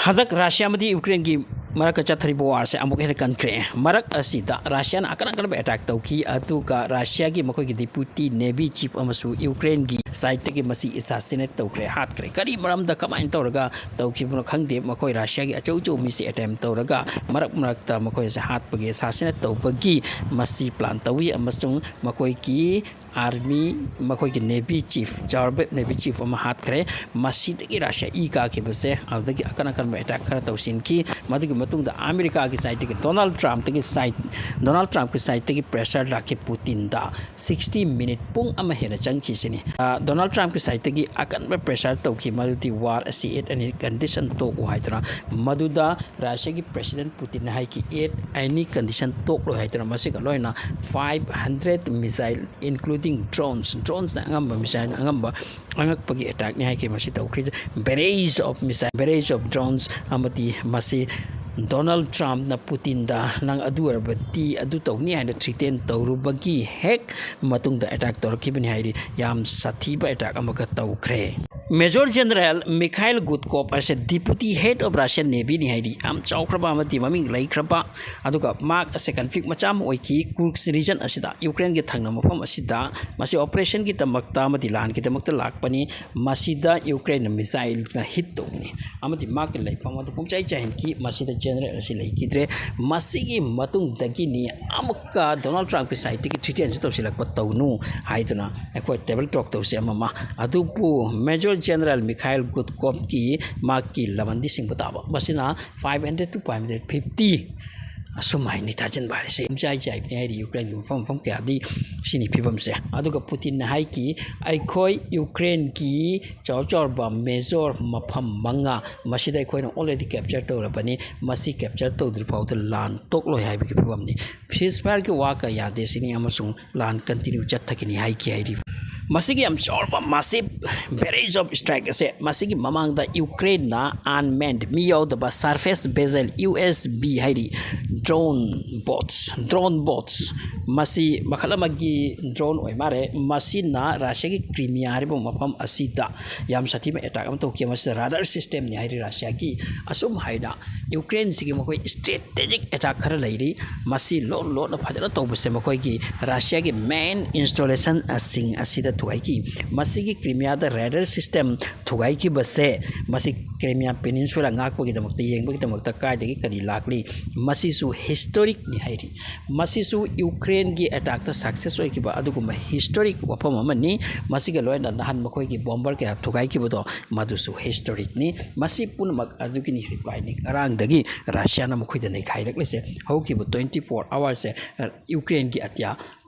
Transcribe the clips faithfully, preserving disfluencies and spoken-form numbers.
ꯍꯟꯗꯛ ꯔꯁꯤꯌꯥ ꯑꯃꯗꯤ ꯌꯨꯀ꯭ꯔꯦꯟꯒꯤ ꯃꯔꯛꯇ ꯆꯠꯊꯔꯤꯕ ꯋꯥꯔꯁꯦ ꯑꯃꯨꯛ ꯍꯦꯟꯅ ꯀꯟꯈ꯭ꯔꯦ꯫ ꯃꯔꯛ ꯑꯁꯤꯗ ꯔꯁꯤꯌꯥꯅ ꯑꯀꯟ ꯑꯀꯟꯕ ꯑꯦꯇꯥꯛ ꯇꯧꯈꯤ, ꯑꯗꯨꯒ ꯔꯁꯤꯌꯥꯒꯤ ꯃꯈꯣꯏꯒꯤ ꯗꯤꯄ꯭ꯌꯨꯇꯤ ꯅꯦꯚꯤ ꯆꯤꯐ ꯑꯃꯁꯨ ꯌꯨꯀ꯭ꯔꯦꯟꯒꯤ ꯁꯥꯏꯠꯇꯒꯤ ꯃꯁꯤ ꯑꯦꯁꯥꯁꯤꯅꯦꯠ ꯇꯧꯈ꯭ꯔꯦ, ꯍꯥꯠꯈ꯭ꯔꯦ꯫ ꯀꯔꯤ ꯃꯔꯝꯗ, ꯀꯃꯥꯏꯅ ꯇꯧꯔꯒ ꯇꯧꯈꯤꯕꯅꯣ ꯈꯪꯗꯦ꯫ ꯃꯈꯣꯏ ꯔꯁꯤꯌꯥꯒꯤ ꯑꯆꯧ ꯑꯆꯧꯕ ꯃꯤꯁꯦ ꯑꯦꯇꯦꯝ ꯇꯧꯔꯒ ꯃꯔꯛ ꯃꯔꯛꯇ ꯃꯈꯣꯏꯁꯦ ꯍꯥꯠꯄꯒꯤ, ꯑꯦꯁꯥꯁꯤꯅꯦꯠ ꯇꯧꯕꯒꯤ ꯃꯁꯤ ꯄ꯭ꯂꯥꯟ ꯇꯧꯏ, ꯑꯃꯁꯨꯡ ꯃꯈꯣꯏꯒꯤ ꯑꯥꯔꯃꯤ, ꯃꯈꯣꯏꯒꯤ ꯅꯦꯚꯤ ꯆꯤꯐ, ꯖꯥꯔꯕꯦꯞ ꯅꯦꯚꯤ ꯆꯤꯐ ꯑꯃ ꯍꯥꯠꯈ꯭ꯔꯦ꯫ ꯃꯁꯤꯗꯒꯤ ꯔꯁꯤꯌꯥ ꯏ ꯀꯥꯈꯤꯕꯁꯦ ꯑꯗꯨꯗꯒꯤ ꯑꯀꯟ ꯑꯀꯟꯕ ꯑꯦꯇꯥꯛ ꯈꯔ ꯇꯧꯁꯤꯟꯈꯤ꯫ ꯃꯗꯨꯒꯤ ꯃꯇꯨꯡꯗ ꯑꯃꯦꯔꯤꯀꯥꯒꯤ ꯁꯥꯏꯠꯇꯒꯤ, ꯗꯣꯅꯥꯜꯗ ꯇ꯭ꯔꯝꯞꯇꯒꯤ ꯁꯥꯏꯠ, ꯗꯣꯅꯥꯜꯗ ꯇ꯭ꯔꯝꯞꯀꯤ ꯁꯥꯏꯠꯇꯒꯤ ꯄ꯭ꯔꯦꯁꯔ ꯂꯥꯛꯈꯤ ꯄꯨꯇꯤꯟꯗ꯫ ꯁꯤꯛꯁꯇꯤ ꯃꯤꯅꯤꯠ, ꯄꯨꯡ ꯑꯃ ꯍꯦꯟꯅ ꯆꯪꯈꯤꯁꯤꯅꯤ꯫ ꯑ, ꯗꯣꯅꯥꯜꯗ ꯇ꯭ꯔꯝꯞꯀꯤ ꯁꯥꯏꯠꯇꯒꯤ ꯑꯀꯟꯕ ꯄ꯭ꯔꯦꯁꯔ ꯇꯧꯈꯤ, ꯃꯗꯨꯗꯤ ꯋꯥꯔ ꯑꯁꯤ at any condition ꯇꯣꯛꯎ ꯍꯥꯏꯗꯨꯅ꯫ ꯃꯗꯨꯗ ꯔꯁꯤꯌꯥꯒꯤ ꯄ꯭ꯔꯦꯁꯤꯗꯦꯟ ꯄꯨꯇꯤꯟꯅ ꯍꯥꯏꯈꯤ, "At any condition ꯇꯣꯛꯂꯣꯏ" ꯍꯥꯏꯗꯨꯅ꯫ ꯃꯁꯤꯒ ꯂꯣꯏꯅꯅ five hundred missile, including drones, dronesꯅ ꯑꯉꯝꯕ ꯃꯤꯁꯥꯏꯜ, ꯑꯉꯝꯕ, ꯑꯉꯛꯄꯒꯤ ꯑꯦꯇꯥꯛꯅꯤ ꯍꯥꯏꯈꯤ꯫ ꯃꯁꯤ ꯇꯧꯈ꯭ꯔꯤꯁꯦ, barrage of missile, barrage of drones, ꯑꯃꯗꯤ ꯃꯁꯤ ꯗꯣꯅꯥꯜꯗ ꯇ꯭ꯔꯝꯞꯅ ꯄꯨꯇꯤꯟꯗ "ꯅꯪ ꯑꯗꯨ ꯑꯣꯏꯔꯕꯗꯤ ꯑꯗꯨ ꯇꯧꯅꯤ" ꯍꯥꯏꯅ ꯊ꯭ꯔꯤꯇꯦꯟ ꯇꯧꯔꯨꯕꯒꯤ ꯍꯦꯛ ꯃꯇꯨꯡꯗ ꯑꯦꯇꯥꯛ ꯇꯧꯔꯛꯈꯤꯕꯅꯤ ꯍꯥꯏꯔꯤ꯫ ꯌꯥꯝ ꯁꯥꯊꯤꯕ ꯑꯦꯇꯥꯛ ꯑꯃꯒ ꯇꯧꯈ꯭ꯔꯦ꯫ ꯃꯦꯖꯣꯔ ꯖꯦꯅꯔꯦꯜ ꯃꯤꯈꯥꯏꯜ ꯒꯨꯗꯀꯣꯞ ꯑꯁꯦ ꯗꯤꯄ꯭ꯌꯨꯇꯤ ꯍꯦꯗ ꯑꯣꯐ ꯔꯁꯤꯌꯥꯟ ꯅꯦꯚꯤꯅꯤ ꯍꯥꯏꯔꯤ꯫ ꯌꯥꯝ ꯆꯥꯎꯈ꯭ꯔꯕ ꯑꯃꯗꯤ ꯃꯃꯤꯡ ꯂꯩꯈ꯭ꯔꯕ, ꯑꯗꯨꯒ ꯃꯍꯥꯛ ꯑꯁꯦ ꯀꯟꯐ꯭ꯂꯤꯛ ꯃꯆꯥ ꯑꯃ ꯑꯣꯏꯈꯤ ꯀꯨꯔꯛꯁ ꯔꯤꯖꯟ ꯑꯁꯤꯗ, ꯌꯨꯀ꯭ꯔꯦꯟꯒꯤ ꯊꯪꯅꯕ ꯃꯐꯝ ꯑꯁꯤꯗ꯫ ꯃꯁꯤ ꯑꯣꯄꯔꯦꯁꯟꯒꯤꯗꯃꯛꯇ ꯑꯃꯗꯤ ꯂꯥꯟꯒꯤꯗꯃꯛꯇ ꯂꯥꯛꯄꯅꯤ꯫ ꯃꯁꯤꯗ ꯌꯨꯀ꯭ꯔꯦꯟꯅ ꯃꯤꯁꯥꯏꯜꯅ ꯍꯤꯠ ꯇꯧꯕꯅꯤ, ꯑꯃꯗꯤ ꯃꯍꯥꯛꯀꯤ ꯂꯩꯐꯝ ꯑꯗꯨ ꯄꯨꯡꯆꯥꯏ ꯆꯥꯏꯍꯟꯈꯤ꯫ ꯃꯁꯤꯗ ꯖꯦꯅꯔꯦꯜ ꯑꯁꯤ ꯂꯩꯈꯤꯗ꯭ꯔꯦ꯫ ꯃꯁꯤꯒꯤ ꯃꯇꯨꯡꯗꯒꯤꯅꯤ ꯑꯃꯨꯛꯀ ꯗꯣꯅꯥꯜꯗ ꯇ꯭ꯔꯝꯞꯀꯤ ꯁꯥꯏꯠꯇꯒꯤ ꯊ꯭ꯔꯤꯇꯦꯟꯁꯨ ꯇꯧꯁꯤꯜꯂꯛꯄ ꯇꯧꯅꯨ ꯍꯥꯏꯗꯨꯅ ꯑꯩꯈꯣꯏ ꯇꯦꯕꯜ ꯇꯣꯛ ꯇꯧꯁꯤ ꯑꯃꯃ꯫ ꯑꯗꯨꯕꯨ ꯃꯦꯖꯣꯔ ꯖꯦꯅꯔꯦꯜ ꯃꯤꯈꯥꯏꯜ ꯒꯨꯗꯀꯣꯞꯀꯤ ꯃꯍꯥꯛꯀꯤ ꯂꯃꯟꯗꯤ ꯁꯤꯡꯕ ꯇꯥꯕ꯫ ꯃꯁꯤꯅ five hundred to five hundred fifty ꯑꯁꯨꯝ ꯍꯥꯏꯅꯤ ꯊꯥꯖꯤꯟꯕ ꯍꯥꯏꯔꯤꯁꯦ꯫ ꯄꯨꯡꯆꯥꯏ ꯆꯥꯏꯕꯅꯤ ꯍꯥꯏꯔꯤ ꯌꯨꯀ꯭ꯔꯦꯟꯒꯤ ꯃꯐꯝ ꯃꯐꯝ ꯀꯌꯥꯗꯤ꯫ ꯁꯤꯅꯤ ꯐꯤꯕꯝꯁꯦ꯫ ꯑꯗꯨꯒ ꯄꯨꯇꯤꯟꯅ ꯍꯥꯏꯈꯤ, "ꯑꯩꯈꯣꯏ ꯌꯨꯀ꯭ꯔꯦꯟꯒꯤ ꯆꯥꯎꯔ ꯆꯥꯎꯔꯕ ꯃꯦꯖꯣꯔ ꯃꯐꯝ ꯃꯉꯥ, ꯃꯁꯤꯗ ꯑꯩꯈꯣꯏꯅ already capture ꯇꯧꯔꯕꯅꯤ, ꯃꯁꯤ capture ꯇꯧꯗ꯭ꯔꯤ ꯐꯥꯎꯗ ꯂꯥꯟ ꯇꯣꯛꯂꯣꯏ" ꯍꯥꯏꯕꯒꯤ ꯐꯤꯕꯝꯅꯤ꯫ ꯁꯤꯖꯐꯥꯌꯔꯒꯤ ꯋꯥ ꯀꯌꯥ ꯌꯥꯗꯦ ꯁꯤꯅꯤ, ꯑꯃꯁꯨꯡ ꯂꯥꯟ continue ꯆꯠꯊꯒꯅꯤ ꯍꯥꯏꯈꯤ ꯍꯥꯏꯔꯤ꯫ ꯃꯁꯤꯒꯤ ꯌꯥꯝ ꯆꯥꯎꯔꯕ massive barrage of strike ꯑꯁꯦ, ꯃꯁꯤꯒꯤ ꯃꯃꯥꯡꯗ ꯌꯨꯀ꯭ꯔꯦꯟꯅ unmanned, ꯃꯤ ꯌꯥꯎꯗꯕ surface vessel, U S V ꯍꯥꯏꯔꯤ, Drone bots, drone bots, ꯃꯁꯤ ꯃꯈꯜ ꯑꯃꯒꯤ drone ꯑꯣꯏ ꯃꯥꯜꯂꯦ꯫ ꯃꯁꯤꯅ ꯔꯁꯤꯌꯥꯒꯤ ꯀ꯭ꯔꯤꯃꯤꯌꯥ ꯍꯥꯏꯔꯤꯕ ꯃꯐꯝ ꯑꯁꯤꯗ ꯌꯥꯝ ꯁꯥꯊꯤꯕ attack ꯑꯃ ꯇꯧꯈꯤ꯫ ꯃꯁꯤꯗ radar systemꯅꯤ ꯍꯥꯏꯔꯤ ꯔꯁꯤꯌꯥꯒꯤ꯫ ꯑꯁꯨꯝ ꯍꯥꯏꯅ ꯌꯨꯀ꯭ꯔꯦꯟꯁꯤꯒꯤ ꯃꯈꯣꯏ strategic attack ꯈꯔ ꯂꯩꯔꯤ꯫ ꯃꯁꯤ ꯂꯣꯟ ꯂꯣꯟꯅ ꯐꯖꯅ ꯇꯧꯕꯁꯦ ꯃꯈꯣꯏꯒꯤ ꯔꯁꯤꯌꯥꯒꯤ main installationꯁꯤꯡ ꯑꯁꯤꯗ ꯊꯨꯒꯥꯏꯈꯤ꯫ ꯃꯁꯤꯒꯤ ꯀ꯭ꯔꯤꯃꯤꯌꯥꯗ radar system ꯊꯨꯒꯥꯏꯈꯤꯕꯁꯦ, ꯃꯁꯤ ꯀ꯭ꯔꯤꯃꯤꯌꯥ peninsula ꯉꯥꯛꯄꯒꯤꯗꯃꯛꯇ, ꯌꯦꯡꯕꯒꯤꯗꯃꯛꯇ ꯀꯥꯏꯗꯒꯤ ꯀꯔꯤ ꯂꯥꯛꯂꯤ? ꯃꯁꯤꯁꯨ historicꯅꯤ ꯍꯥꯏꯔꯤ꯫ ꯃꯁꯤꯁꯨ ꯌꯨꯀ꯭ꯔꯦꯟꯒꯤ attackꯇ success ꯑꯣꯏꯈꯤꯕ ꯑꯗꯨꯒꯨꯝꯕ historic ꯋꯥꯐꯝ ꯑꯃꯅꯤ꯫ ꯃꯁꯤꯒ ꯂꯣꯏꯅꯅ ꯅꯍꯥꯟ ꯃꯈꯣꯏꯒꯤ bomber ꯀꯌꯥ ꯊꯨꯒꯥꯏꯈꯤꯕꯗꯣ, ꯃꯗꯨꯁꯨ historicꯅꯤ꯫ ꯃꯁꯤ ꯄꯨꯝꯅꯃꯛ ꯑꯗꯨꯒꯤꯅꯤ replyꯅꯤ꯫ ꯉꯔꯥꯡꯗꯒꯤ ꯔꯁꯤꯌꯥꯅ ꯃꯈꯣꯏꯗ ꯅꯩꯈꯥꯏꯔꯛꯂꯤꯁꯦ꯫ ꯍꯧꯈꯤꯕ twenty four hoursꯁꯦ ꯌꯨꯀ꯭ꯔꯦꯟꯒꯤ ꯑꯇꯤꯌꯥ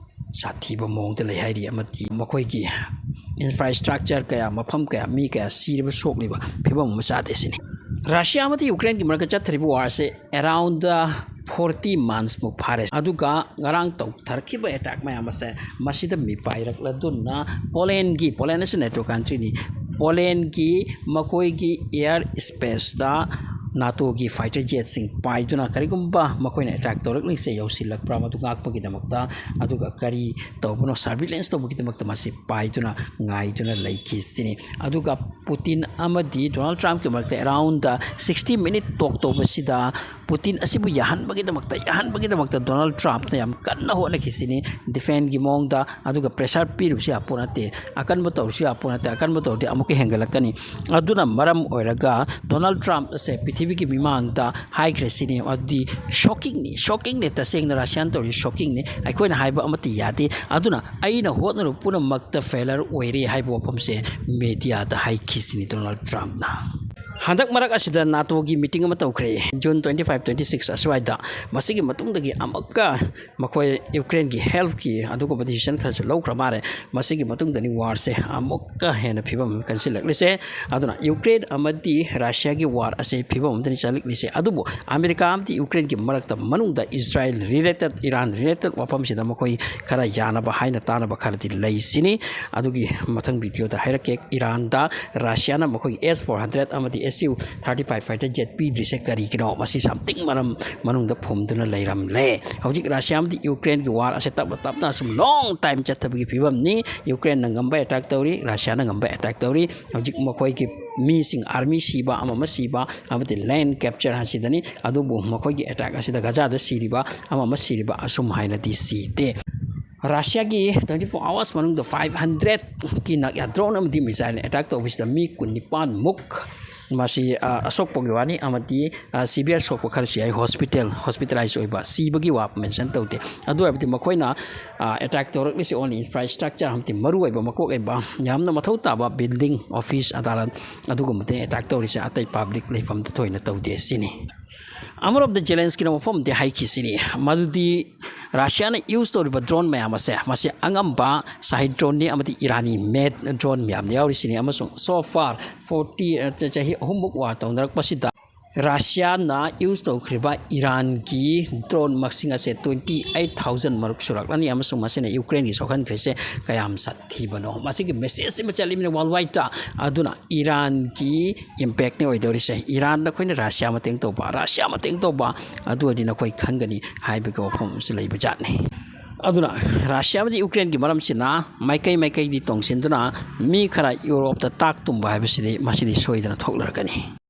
ꯁꯥꯊꯤꯕ ꯃꯑꯣꯡꯗ ꯂꯩ ꯍꯥꯏꯔꯤ, ꯑꯃꯗꯤ ꯃꯈꯣꯏꯒꯤ infrastructure ꯀꯌꯥ, ꯃꯐꯝ ꯀꯌꯥ, ꯃꯤ ꯀꯌꯥ ꯁꯤꯔꯕ, ꯁꯣꯛꯂꯤꯕ ꯐꯤꯕꯝ ꯑꯃ ꯆꯥꯗꯦ ꯁꯤꯅꯤ꯫ ꯔꯁꯤꯌꯥ ꯑꯃꯗꯤ ꯌꯨꯀ꯭ꯔꯦꯟꯒꯤ ꯃꯔꯛꯇ ꯆꯠꯊꯔꯤꯕ warꯁꯦ around forty monthsꯃꯨꯛ ꯐꯥꯔꯦ꯫ ꯑꯗꯨꯒ ꯉꯔꯥꯡ ꯇꯧꯊꯔꯛꯈꯤꯕ attack ꯃꯌꯥꯝ ꯑꯁꯦ, ꯃꯁꯤꯗ ꯃꯤꯄꯥꯏꯔꯛꯂꯗꯨꯅ ꯄꯣꯂꯦꯟꯒꯤ, ꯄꯣꯂꯦꯟ ꯑꯁꯤ NATO countryꯅꯤ, ꯄꯣꯂꯦꯟꯒꯤ ꯃꯈꯣꯏꯒꯤ air spaceꯇ NATOꯒꯤ fighter jetꯁꯤꯡ ꯄꯥꯏꯗꯨꯅ, ꯀꯔꯤꯒꯨꯝꯕ ꯃꯈꯣꯏꯅ attack ꯇꯧꯔꯛꯂꯤꯁꯦ ꯌꯧꯁꯤꯜꯂꯛꯄ꯭ꯔꯥ ꯃꯗꯨ ꯉꯥꯛꯄꯒꯤꯗꯃꯛꯇ, ꯑꯗꯨꯒ ꯀꯔꯤ ꯇꯧꯕꯅꯣ, surveillance ꯇꯧꯕꯒꯤꯗꯃꯛꯇ ꯃꯁꯤ ꯄꯥꯏꯗꯨꯅ ꯉꯥꯏꯗꯨꯅ ꯂꯩꯈꯤ ꯁꯤꯅꯤ꯫ ꯑꯗꯨꯒ ꯄꯨꯇꯤꯟ ꯑꯃꯗꯤ ꯗꯣꯅꯥꯜꯗ ꯇ꯭ꯔꯝꯞꯀꯤ ꯃꯔꯛꯇ around sixty minute talk ꯇꯧꯕꯁꯤꯗ ꯄꯨꯇꯤꯟ ꯑꯁꯤꯕꯨ ꯌꯥꯍꯟꯕꯒꯤꯗꯃꯛꯇ, ꯌꯥꯍꯟꯕꯒꯤꯗꯃꯛꯇ ꯗꯣꯅꯥꯜꯗ ꯇ꯭ꯔꯝꯞꯅ ꯌꯥꯝ ꯀꯟꯅ ꯍꯣꯠꯅꯈꯤ ꯁꯤꯅꯤ꯫ Defenceꯀꯤ ꯃꯑꯣꯡꯗ, ꯑꯗꯨꯒ pressure ꯄꯤꯔꯨꯕꯁꯨ ꯌꯥꯄꯣꯠ ꯅꯠꯇꯦ, ꯑꯀꯟꯕ ꯇꯧꯔꯁꯨ ꯌꯥꯄꯣꯠ ꯅꯠꯇꯦ, ꯑꯀꯟꯕ ꯇꯧꯔꯗꯤ ꯑꯃꯨꯛꯀ ꯍꯦꯟꯒꯠꯂꯛꯀꯅꯤ꯫ ꯑꯗꯨꯅ ꯃꯔꯝ ꯑꯣꯏꯔꯒ ꯗꯣꯅꯥꯜꯗ ꯇ꯭ꯔꯝꯞ ꯑꯁꯦ ꯄ꯭ꯔꯤꯊꯤꯕꯤꯒꯤ ꯃꯤꯃꯥꯡꯗ ꯍꯥꯏꯈ꯭ꯔꯦ ꯁꯤꯅꯤ, ꯑꯗꯨꯗꯤ shockingꯅꯤ, shockingꯅꯤ, ꯇꯁꯦꯡꯅ ꯔꯁꯤꯌꯥꯅ ꯇꯧꯔꯤ shockingꯅꯤ, ꯑꯩꯈꯣꯏꯅ ꯍꯥꯏꯕ ꯑꯃꯠꯇ ꯌꯥꯗꯦ꯫ ꯑꯗꯨꯅ ꯑꯩꯅ ꯍꯣꯠꯅꯔꯨꯕ ꯄꯨꯝꯅꯃꯛꯇ failure ꯑꯣꯏꯔꯦ ꯍꯥꯏꯕ ꯋꯥꯐꯝꯁꯦ mediaꯗ ꯍꯥꯏꯈꯤꯁꯤꯅꯤ ꯗꯣꯅꯥꯜꯗ ꯇ꯭ꯔꯝꯞꯅ꯫ ꯍꯟꯗꯛ ꯃꯔꯛ ꯑꯁꯤꯗ NATOꯒꯤ meeting ꯑꯃ ꯇꯧꯈ꯭ꯔꯦ, June twenty five, twenty six ꯑꯁ꯭ꯋꯥꯏꯗ꯫ ꯃꯁꯤꯒꯤ ꯃꯇꯨꯡꯗꯒꯤ ꯑꯃꯨꯛꯀ ꯃꯈꯣꯏ ꯌꯨꯀ꯭ꯔꯦꯟꯒꯤ helpꯀꯤ ꯑꯗꯨꯒꯨꯝꯕ decision ꯈꯔꯁꯨ ꯂꯧꯈ꯭ꯔ ꯃꯥꯜꯂꯦ꯫ ꯃꯁꯤꯒꯤ ꯃꯇꯨꯡꯗꯅꯤ warꯁꯦ ꯑꯃꯨꯛꯀ ꯍꯦꯟꯅ ꯐꯤꯕꯝ ꯑꯃ ꯀꯟꯁꯤꯜꯂꯛꯂꯤꯁꯦ꯫ ꯑꯗꯨꯅ ꯌꯨꯀ꯭ꯔꯦꯟ ꯑꯃꯗꯤ ꯔꯁꯤꯌꯥꯒꯤ war ꯑꯁꯦ ꯐꯤꯕꯝ ꯑꯃꯗꯅꯤ ꯆꯠꯂꯛꯂꯤꯁꯦ꯫ ꯑꯗꯨꯕꯨ ꯑꯃꯦꯔꯤꯀꯥ ꯑꯃꯗꯤ ꯌꯨꯀ꯭ꯔꯦꯟꯒꯤ ꯃꯔꯛꯇ, ꯃꯅꯨꯡꯗ Israel related, Iran related ꯋꯥꯐꯝꯁꯤꯗ ꯃꯈꯣꯏ ꯈꯔ ꯌꯥꯅꯕ ꯍꯥꯏꯅ ꯇꯥꯅꯕ ꯈꯔꯗꯤ ꯂꯩ ꯁꯤꯅꯤ꯫ ꯑꯗꯨꯒꯤ ꯃꯊꯪ videoꯗ ꯍꯥꯏꯔꯛꯀꯦ꯫ ꯏꯔꯥꯟꯗ ꯔꯁꯤꯌꯥꯅ ꯃꯈꯣꯏꯒꯤ S four hundred ꯑꯃꯗꯤ S U thirty five fighter jet ꯄꯤꯗ꯭ꯔꯤꯁꯦ ꯀꯔꯤꯒꯤꯅꯣ? ꯃꯁꯤ ꯁꯝꯊꯤꯡ ꯃꯔꯝ ꯃꯅꯨꯡꯗ ꯐꯨꯝꯗꯨꯅ ꯂꯩꯔꯝꯂꯦ꯫ ꯍꯧꯖꯤꯛ ꯔꯁꯤꯌꯥ ꯑꯃꯗꯤ ꯌꯨꯀ꯭ꯔꯦꯟꯒꯤ ꯋꯥꯔ ꯑꯁꯦ ꯇꯞꯅ ꯇꯞꯅ ꯑꯁꯨꯝ ꯂꯣꯡ ꯇꯥꯏꯝ ꯆꯠꯊꯕꯒꯤ ꯐꯤꯕꯝꯅꯤ꯫ ꯌꯨꯀ꯭ꯔꯦꯟꯅ ꯉꯝꯕ ꯑꯦꯇꯥꯛ ꯇꯧꯔꯤ, ꯔꯁꯤꯌꯥꯅ ꯉꯝꯕ ꯑꯦꯇꯥꯛ ꯇꯧꯔꯤ꯫ ꯍꯧꯖꯤꯛ ꯃꯈꯣꯏꯒꯤ ꯃꯤꯁꯤꯡ, ꯑꯥꯔꯃꯤ ꯁꯤꯕ, ꯑꯃ ꯑꯃ ꯁꯤꯕ, ꯑꯃꯗꯤ ꯂꯦꯟ ꯀꯦꯞꯆꯔ ꯑꯁꯤꯗꯅꯤ꯫ ꯑꯗꯨꯕꯨ ꯃꯈꯣꯏꯒꯤ ꯑꯦꯇꯥꯛ ꯑꯁꯤꯗ ꯒꯖꯥꯗ ꯁꯤꯔꯤꯕ, ꯑꯃ ꯑꯃ ꯁꯤꯔꯤꯕ ꯑꯁꯨꯝ ꯍꯥꯏꯅꯗꯤ ꯁꯤꯗꯦ꯫ ꯔꯁꯤꯌꯥꯒꯤ ꯇ꯭ꯋꯦꯟꯇꯤ ꯐꯣꯔ ꯑꯋꯥꯔꯁ ꯃꯅꯨꯡꯗ ꯐꯥꯏꯚ ꯍꯟꯗ꯭ꯔꯦꯠꯀꯤ ꯅꯛꯌꯥ ꯗ꯭ꯔꯣꯟ ꯑꯃꯗꯤ ꯃꯤꯁꯥꯏꯜ ꯑꯦꯇꯥꯛ ꯇꯧꯕꯁꯤꯗ ꯃꯤ ꯀꯨꯟꯅꯤꯄꯥꯟꯃꯨꯛ ꯃꯁꯤ, ꯑ, ꯑꯁꯣꯛꯄꯒꯤ ꯋꯥꯅꯤ, ꯑꯃꯗꯤ, ꯑ, ꯁꯤꯚꯤꯌꯔ ꯁꯣꯛꯄ ꯈꯔꯁꯨ ꯌꯥꯏ, ꯍꯣꯁꯄꯤꯇꯥꯜ, ꯍꯣꯁꯄꯤꯇꯥꯂꯥꯏꯖ ꯑꯣꯏꯕ, ꯁꯤꯕꯒꯤ ꯋꯥ ꯃꯦꯟꯁꯟ ꯇꯧꯗꯦ꯫ ꯑꯗꯨ ꯑꯣꯏꯔꯕꯗꯤ ꯃꯈꯣꯏꯅ, ꯑ, ꯑꯦꯇꯥꯛ ꯇꯧꯔꯛꯂꯤꯁꯤ ꯑꯣꯟꯂꯤ ꯏꯟꯐ꯭ꯔꯥꯁ꯭ꯇ꯭ꯔꯛꯆꯔ ꯑꯃꯗꯤ ꯃꯔꯨꯑꯣꯏꯕ ꯃꯀꯣꯛ ꯂꯩꯕ ꯌꯥꯝꯅ ꯃꯊꯧ ꯇꯥꯕ ꯕꯤꯜꯗꯤꯡ, ꯑꯣꯐꯤꯁ, ꯑꯗꯥꯂꯠ ꯑꯗꯨꯒꯨꯝꯕꯗ ꯑꯦꯇꯥꯛ ꯇꯧꯔꯤꯁꯦ, ꯑꯇꯩ ꯄꯥꯕ꯭ꯂꯤꯛ ꯂꯩꯐꯝꯗ ꯊꯣꯏꯅ ꯇꯧꯗꯦ ꯁꯤꯅꯤ꯫ ꯑꯃꯔꯣꯝꯗ ꯖꯦꯂꯦꯟꯁꯀꯤꯅ ꯋꯥꯐꯝꯗꯤ ꯍꯥꯏꯈꯤꯁꯤꯅꯤ, ꯃꯗꯨꯗꯤ ꯔꯁꯤꯌꯥꯅ ꯌꯨꯁ ꯇꯧꯔꯤꯕ ꯗ꯭ꯔꯣꯟ ꯃꯌꯥꯝ ꯑꯁꯦ, ꯃꯁꯤ ꯑꯉꯝꯕ ꯁꯥꯍꯤꯗ ꯗ꯭ꯔꯣꯟꯅꯤ ꯑꯃꯗꯤ ꯏꯔꯥꯅꯤ ꯃꯦꯗ ꯗ꯭ꯔꯣꯟ ꯃꯌꯥꯝꯅ ꯌꯥꯎꯔꯤꯁꯤꯅꯤ꯫ ꯑꯃꯁꯨꯡ so far forty, ꯑ, ꯆ-, ꯆꯍꯤ ꯑꯍꯨꯝꯃꯨꯛ ꯋꯥꯔ ꯇꯧꯅꯔꯛꯄꯁꯤꯗ ꯔꯁꯤꯌꯥꯅ ꯌꯨꯁ ꯇꯧꯈ꯭ꯔꯤꯕ ꯏꯔꯥꯟꯒꯤ ꯗ꯭ꯔꯣꯟ ꯃꯁꯤꯡ ꯑꯁꯦ twenty eight thousand ꯃꯔꯨꯛ ꯁꯨꯔꯛꯂꯅꯤ, ꯑꯃꯁꯨꯡ ꯃꯁꯤꯅ ꯌꯨꯀ꯭ꯔꯦꯟꯒꯤ ꯁꯣꯛꯍꯟꯈ꯭ꯔꯤꯁꯦ ꯀꯌꯥꯝ ꯁꯥꯊꯤꯕꯅꯣ꯫ ꯃꯁꯤꯒꯤ ꯃꯦꯁꯦꯖꯁꯤꯃ ꯆꯠꯂꯤꯕꯅꯤ ꯋꯥꯔꯜ ꯋꯥꯏꯗꯇ꯫ ꯑꯗꯨꯅ ꯏꯔꯥꯟꯒꯤ ꯏꯝꯄꯦꯛꯅꯤ ꯑꯣꯏꯗꯧꯔꯤꯁꯦ꯫ ꯏꯔꯥꯟꯗ ꯑꯩꯈꯣꯏꯅ ꯔꯁꯤꯌꯥ ꯃꯇꯦꯡ ꯇꯧꯕ, ꯔꯁꯤꯌꯥ ꯃꯇꯦꯡ ꯇꯧꯕ, ꯑꯗꯨ ꯑꯣꯏꯔꯗꯤ ꯅꯈꯣꯏ ꯈꯪꯒꯅꯤ ꯍꯥꯏꯕꯒꯤ ꯋꯥꯐꯝ ꯑꯃꯁꯨ ꯂꯩꯕ ꯖꯥꯠꯅꯤ꯫ ꯑꯗꯨꯅ ꯔꯁꯤꯌꯥ ꯑꯃꯗꯤ ꯌꯨꯀ꯭ꯔꯦꯟꯒꯤ ꯃꯔꯝꯁꯤꯅ ꯃꯥꯏꯀꯩ ꯃꯥꯏꯀꯩꯗꯤ ꯇꯣꯡꯁꯤꯟꯗꯨꯅ ꯃꯤ ꯈꯔ ꯌꯨꯔꯣꯞꯇ ꯇꯥꯛ ꯇꯨꯝꯕ ꯍꯥꯏꯕꯁꯤꯗꯤ ꯃꯁꯤꯗꯤ ꯁꯣꯏꯗꯅ ꯊꯣꯛꯂꯔꯒꯅꯤ꯫